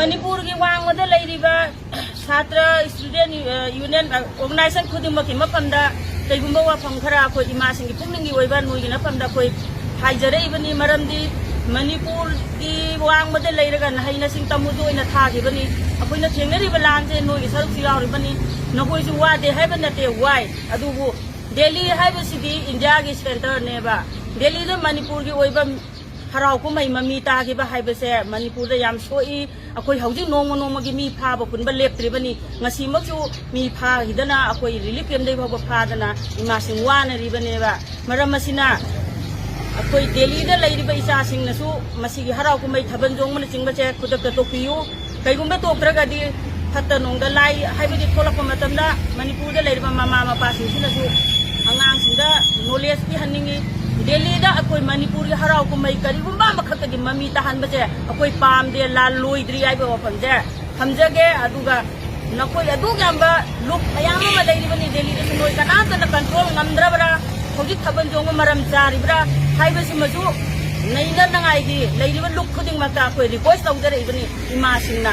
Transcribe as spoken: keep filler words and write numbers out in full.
ꯃꯅꯤꯄꯨꯔꯒꯤ ꯋꯥꯡꯃꯗ ꯂꯩꯔꯤꯕ ꯁꯥꯇ꯭ꯔ, student, ꯑ, union, ꯑ, organization ꯈꯨꯗꯤꯡꯃꯛꯀꯤ ꯃꯐꯝꯗ ꯀꯩꯒꯨꯝꯕ ꯋꯥꯐꯝ ꯈꯔ ꯑꯩꯈꯣꯏ ꯏꯃꯥꯁꯤꯡꯒꯤ ꯄꯨꯛꯅꯤꯡꯒꯤ ꯑꯣꯏꯕ ꯅꯣꯏꯒꯤ ꯃꯐꯝꯗ ꯑꯩꯈꯣꯏ ꯍꯥꯏꯖꯔꯛꯏꯕꯅꯤ꯫ ꯃꯔꯝꯗꯤ ꯃꯅꯤꯄꯨꯔꯒꯤ ꯋꯥꯡꯃꯗ ꯂꯩꯔꯒ ꯅꯍꯩ ꯅꯁꯤꯡ ꯇꯝꯃꯨꯁꯨ ꯑꯣꯏꯅ ꯊꯥꯈꯤꯕꯅꯤ꯫ ꯑꯩꯈꯣꯏꯅ ꯊꯦꯡꯅꯔꯤꯕ ꯂꯥꯟꯁꯦ ꯅꯣꯏꯒꯤ ꯁꯔꯨꯛꯁꯨ ꯌꯥꯎꯔꯤꯕꯅꯤ꯫ ꯅꯈꯣꯏꯁꯨ ꯋꯥꯗꯦ ꯍꯥꯏꯕ ꯅꯠꯇꯦ, ꯋꯥꯏ꯫ ꯑꯗꯨꯕꯨ ꯗꯦꯜꯂꯤ ꯍꯥꯏꯕꯁꯤꯗꯤ ꯏꯟꯗꯤꯌꯥꯒꯤ centreꯅꯦꯕ꯫ ꯗꯦꯜꯂꯤꯗ ꯃꯅꯤꯄꯨꯔꯒꯤ ꯑꯣꯏꯕ ꯍꯔꯥꯎ ꯀꯨꯝꯍꯩ ꯃꯃꯤ ꯇꯥꯈꯤꯕ ꯍꯥꯏꯕꯁꯦ ꯃꯅꯤꯄꯨꯔꯗ ꯌꯥꯝ ꯁꯣꯛꯏ꯫ ꯑꯩꯈꯣꯏ ꯍꯧꯖꯤꯛ ꯅꯣꯡꯃ ꯅꯣꯡꯃꯒꯤ ꯃꯤ ꯐꯥꯕ ꯄꯨꯟꯕ ꯂꯦꯞꯇ꯭ꯔꯤꯕꯅꯤ꯫ ꯉꯁꯤꯃꯛꯁꯨ ꯃꯤ ꯐꯥꯈꯤꯗꯅ ꯑꯩꯈꯣꯏ relief campꯗꯒꯤ ꯐꯥꯎꯕ ꯐꯥꯗꯅ ꯏꯃꯥꯁꯤꯡ ꯋꯥꯅꯔꯤꯕꯅꯦꯕ꯫ ꯃꯔꯝ ꯑꯁꯤꯅ ꯑꯩꯈꯣꯏ ꯗꯦꯜꯂꯤꯗ ꯂꯩꯔꯤꯕ ꯏꯆꯥꯁꯤꯡꯅꯁꯨ ꯃꯁꯤꯒꯤ ꯍꯔꯥꯎ ꯀꯨꯝꯍꯩ ꯊꯥꯕꯜ ꯆꯣꯡꯕꯅꯆꯤꯡꯕꯁꯦ ꯈꯨꯗꯛꯇ ꯇꯣꯛꯄꯤꯌꯨ꯫ ꯀꯩꯒꯨꯝꯕ ꯇꯣꯛꯇ꯭ꯔꯒꯗꯤ ꯐꯠꯇ ꯅꯨꯡꯗ ꯂꯥꯏ ꯍꯥꯏꯕꯗꯤ ꯊꯣꯛꯂꯛꯄ ꯃꯇꯝꯗ ꯃꯅꯤꯄꯨꯔꯗ ꯂꯩꯔꯤꯕ ꯃꯃꯥ ꯃꯄꯥꯁꯤꯡꯁꯤꯅꯁꯨ ꯑꯉꯥꯡꯁꯤꯡꯗ knowledge ꯄꯤꯍꯟꯅꯤꯡꯉꯤ꯫ ꯗꯦꯜꯂꯤꯗ ꯑꯩꯈꯣꯏ ꯃꯅꯤꯄꯨꯔꯒꯤ ꯍꯔꯥꯎ ꯀꯨꯝꯍꯩ ꯀꯔꯤꯒꯨꯝꯕ ꯑꯃꯈꯛꯇꯒꯤ ꯃꯃꯤ ꯇꯥꯍꯟꯕꯁꯦ ꯑꯩꯈꯣꯏ ꯄꯥꯝꯗꯦ, ꯂꯥꯟ ꯂꯣꯏꯗ꯭ꯔꯤ ꯍꯥꯏꯕ ꯋꯥꯐꯝꯁꯦ ꯊꯝꯖꯒꯦ꯫ ꯑꯗꯨꯒ ꯅꯈꯣꯏ ꯑꯗꯨꯛ ꯌꯥꯝꯕ ꯂꯨꯞ ꯃꯌꯥꯝ ꯑꯃ ꯂꯩꯔꯤꯕꯅꯤ ꯗꯦꯜꯂꯤꯗꯁꯨ, ꯅꯣꯏ ꯀꯅꯥꯝꯇꯅ control ꯉꯝꯗ꯭ꯔꯕ꯭ꯔꯥ? ꯍꯧꯖꯤꯛ ꯊꯥꯕꯜ ꯆꯣꯡꯕ ꯃꯔꯝ ꯆꯥꯔꯤꯕ꯭ꯔꯥ ꯍꯥꯏꯕꯁꯤꯃꯁꯨ ꯅꯩꯅꯅꯉꯥꯏꯒꯤ ꯂꯩꯔꯤꯕ ꯂꯨꯞ ꯈꯨꯗꯤꯡꯃꯛꯇ ꯑꯩꯈꯣꯏ request ꯇꯧꯖꯔꯛꯏꯕꯅꯤ ꯏꯃꯥꯁꯤꯡꯅ꯫